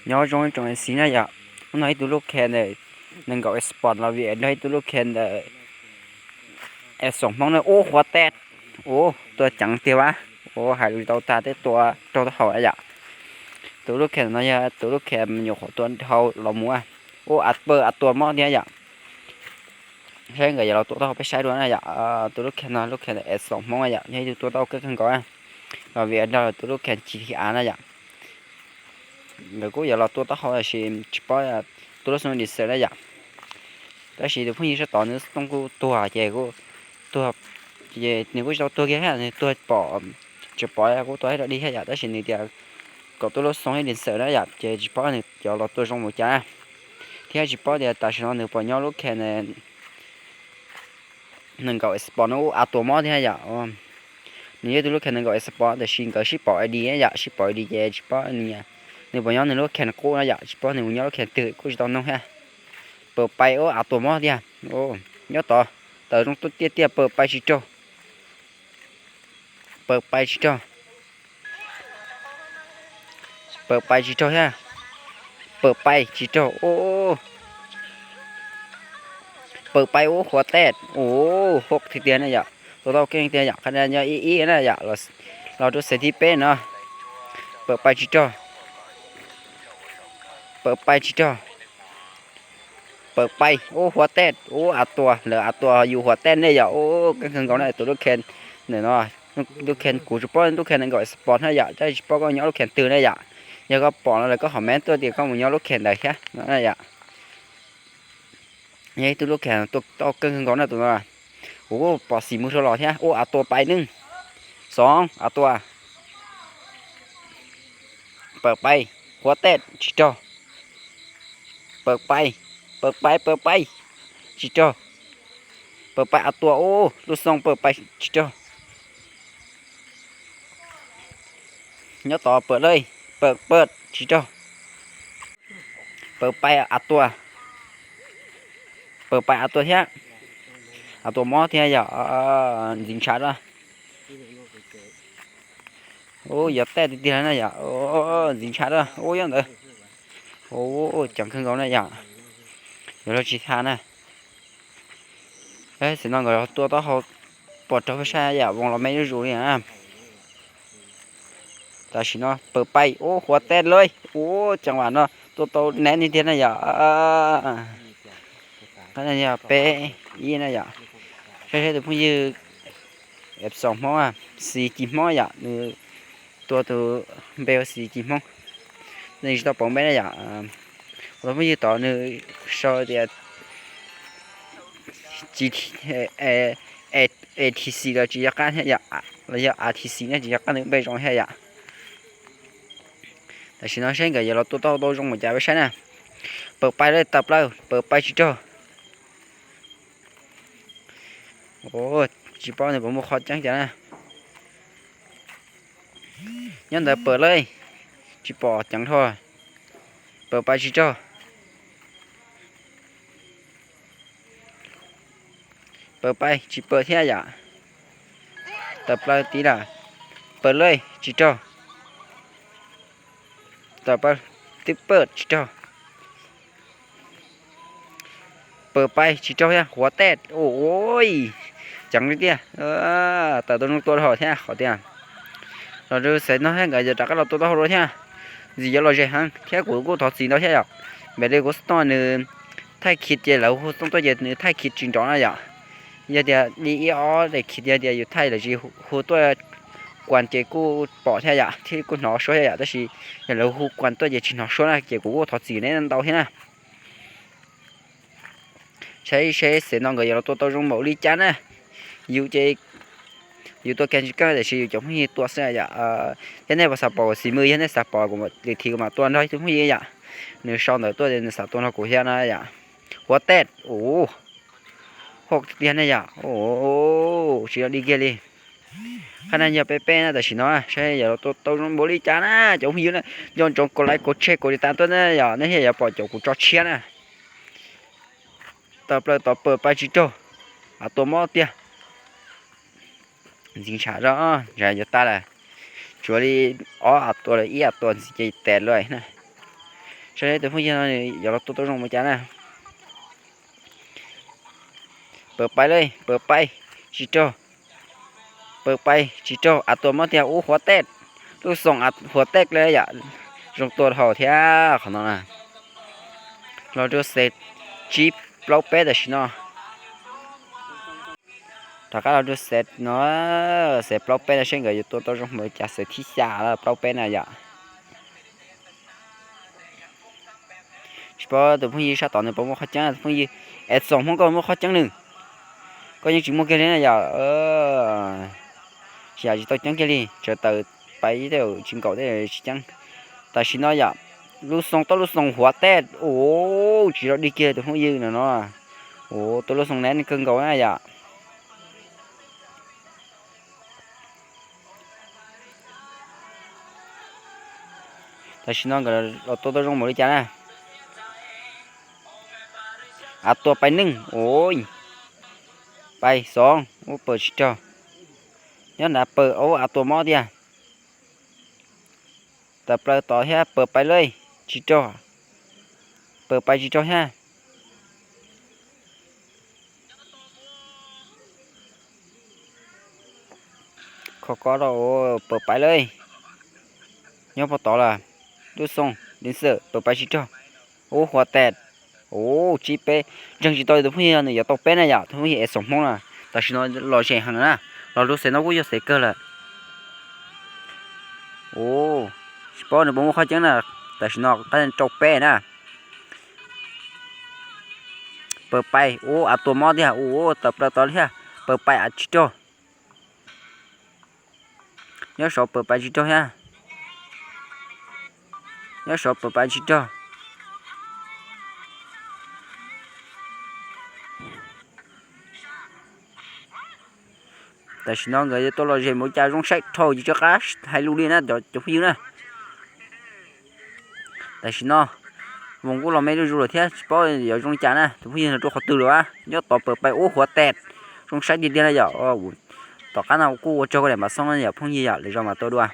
Nyob zoo ib tsoom niam txiv na yom, hnub no ib tug lub khees ntawm nees nkaum Xbox los vim nrog ib tug lub khees ntawm Xbox Hmoob na. Ub, huav tej, ub, tuaj ceev tiag vas. Ub, hais lus tsis tau tag teb tua raug taub hau na yom. Tus lub khees no yog tus lub khees me nyuam qhuav tua dhau los mus. Ub, a pawg a tua mob thiab yom. Saib nkawd yuav los tua taub hau peb saib dua na yom. Tus lub khees no lub khees ntawm Xbox Hmoob na yom, yog ib tug tua taub hau kawg nkaus na, los vim nrog tus lub khees G T A na yom. Nkawd kuj yuav los tua taub hau tab sis tsis paub tus lub xoo li xwb na yom. Tab sis tus phooj ywg sab tod nws xoo kuj tuag ces kuj tuag, ces nws kuj tsis tau tuag kiag thiab, nws tuag pom, tsis pom kuj tuag ib rau dig thiab yom, tab sis nws tias kom tus lub xoo ib li xwb na yom, ces tsis paub nws cov los tua zoo mus cas na. Thiab tsis paub tias tam sim no nws puas nyob lub khees nees nkaum Xbox no ub, a tua mob thiab yom. Nws yog tus lub khees nees nkaum Xbox tab sis nkawd sib pom I D yom, sib pom I D ces tsis paub nws puas nyob nws lub khees qub na yom, tsis paub nws mus nyob lub khees twg kuj tsis tau noog thiab. Pawg pais ub, a tua mob tiag. Nyob tod, tawm zoo tuaj tiaj tiaj, pawg pais tsis raug. Pawg pais tsis raug. Pawg pais tsis raug thiab. Pawg pais tsis raug. Pawg pais ub, huav tej ub, hauj tiag tiag na yom. Tua tau keej tiag yom, qhov no yog ib ib na yom, los rau xeem thib peb no. Pawg pais tsis raug. Pawg pais tsis raug. Pawg pais ub, huav tej ub, a tua, lawv a tua yus huav tej ne yom. Ub, keej kawg nkaus na, tus lub khees ntawm no, lub khees kuv tsis paub lub khees nees nkaum Xbox na yom, tab sis tsis paub koj nyob lub khees twg na yom. Yog koj pom no lawm koj comment tuaj tias koj mus nyob lub khees ntawd thiab no na yom. Yog ib tug lub khees tua tau keej kawg nkaus na tus no. Kuv pom xim mus rau los thiab. Ub, a tua pais neej. Xoov, a tua. Pawg pais, huav tej tsis raug. Pawg pais, pawg pais, pawg pais tsis raug. Pawg pais a tua ub, lub xoo pawg pais tsis raug. Nyob tod pawg lawj, pawg pawg tsis raug. Pawg pais a tua. Pawg pais a tua thiab. A tua mob thiab yom, ntxiv ntshav lawm. Ub, yuav tej tiag tiag na yom, ntxiv ntshav lawm, ub, nyob ntawd. Ub, ceev kawg nkaus na yom, yuav luag tsis tha na. Xwm no nkawd tua taub hau pom raug peb saib yom, voo los me zuj zus li na. Tam sim no pawg pais ub, huav tej lawm, ub, ceev vam no tua tau neb tiag tiag na yom. Qhov no yog peb ib na yom. Saib saib tus phooj ywg Epson Hmoob, Xis Ci Hmoob yom, nws tua tus npe ua Xis Ci Hmoob. Nws tsis tau pauv npe na yom. Tus phooj ywg tod nws sau tias A T C los tsis yog qab thiab yom, los yog A T C ne tsis yog qab nws npe zoo thiab yom. Tam sim no saib nkawd yuav los tua tau tau zoo mus cas peb saib na. Pawg pais lawm, tawm plaws, pawg pais tsis raug. Tsis paub nws puas muaj qhov ceeb cas na. Nyob ntawd pawg lawm, tsis pom ceev dhau. Pawg pais tsis raug. Pawg pais tsis pawg thiab yom. Tawm plaws tib lawm. Pawg lawm tsis raug. Tawm plaws twb pawg tsis raug. Pawg pais tsis raug thiab, huav tej ub, ceev li tiag. Tawm tau zoo tua dhau thiab qhov tiag. Los rau xav no thiab nkawd yuav rov qab los tua taub hau dua thiab. Ntxim yuav lom zem heev thiab kuv kuj thov txim ntau thiab yom. Vim li kuv xov tooj nws thaij khiv ces lawv hu xov tooj tuaj ces nws thaij khiv tsis nrov na yom. Yog tias li ib ob daim khiv yog tias yus thaij lawm tsis hu tuaj kuas ces kuj pom thiab yom, thiab kuj hnov suab thiab yom, tab sis yog lawv hu kuas tuaj ces tsis hnov suab na ces kuv kuj thov txim neb ntau thiab na. Saib seb xav no nkawd yuav los tua tau zoo npaum li cas na. Yus ces yus tua kev tsis keej tiam sis yus cov phooj ywg tua xwb yom. Thiab nej puas xav pom kuv xim mws, yog nej xav pom kuv lwm thiv kuv mam tua nrog ib tug phooj ywg yom. Nws sau ntawv tuaj tias nws xav tua nrog kuv thiab na yom. Huav tej ub, hauj tiag ne yom. Tsis yog dig kiag li. Qhov no yog peb peb na, tam sim no saib yuav los tua tau zoo npaum li cas na cov phooj ywg na. Nco ntsoov kaus like kaus share kaus tiv tas tuaj na yom, nej thiaj yuav pom cov kuv tso tshiab na. Tawm plaws tod pawg pais tsis raug, a tua mob tiag. Ntxiv ntshav zog, ntshav yuav tag lawm. Tsuav li ob a tua lawm ib a tua ntxiv ces tes luaj na. Saib tus phooj ywg no yuav los tua tau zoo mus cas na. Pawv pais lawm, pawv pais, tsis raug. Pawv pais tsis raug, av tua mob tiag, ub huav tej. Lub xoo huav tej li yom. Zoo tua dhau thiab qhov no na. Los dua xev tsib plaub peb tam sim no. Rov qab los dua xev no, xev plaub peb no seb nkawd yuav tua tau zoo mus li cas, xev thib xya plaub peb na yom. Tsis paub tus phooj ywg sab tod nws puas muaj qhov ceeb, tus phooj ywg es txoom Hmoob koj muaj qhov ceeb nws, koj yeej tsis muaj kiag li na yom. Tsis yam tsis tau ceeb kiag li, tsawv taws pais tej tsis nkaum tej tsis ceeb. Tam sim no yom, lub xoo tau lub xoo huav tej, ua tsis los dig kiag tus phooj ywg no no. Ua tua lub xoo neb kawg nkaus na yom. Tam sim no nkawd los tua tau zoo mus li cas na. Av tua pais neej, ua pais xoov, ub pawv tsis raug. Nyob nrad pawv, ub av tua mob tiag. Tawm plaws tod thiab, pawv pais lawm, tsis raug. Pawv pais tsis raug thiab. Kho kob rau, pawv pais lawm. Nyob puag tod lawm, lub xoo, din xawm, pawv pais tsis raug. Ub huav tej, ub tsib peb, ntseeg tsis tau tus phooj ywg nws yuav tau peb na yom, tus phooj ywg es xoom Hmoob na. Tam sim no los ze heev na, los dua xev no kuj yog xev kawg lawm. Ub, tsis paub nws puas muaj qhov ceeb na, tam sim no qab rau peb na. Pawv pais, ub av tua mob tiag, ub tawm plaws tod thiab, pawv pais av tsis raug. Nyob saud pawv pais tsis raug thiab. Nyob saud pawv pais tsis raug. Tam sim no nkawd yuav tuaj los ze mus li cas zoo saib dhau, tsis tso qab hais lus li na cov phooj ywg na. Tam sim no voos kuj los me zuj zus lawm thiab, tsis paub yuav zoo li cas na, tus phooj ywg no rau qhov twg lawm, nyob tod pawv pais ub huav tej, zoo saib tiag tiag na yom. Tom qab no kuj ua tsaug koj daim npam xoob na yom phooj ywg yom, lwm zaus mam tau dua.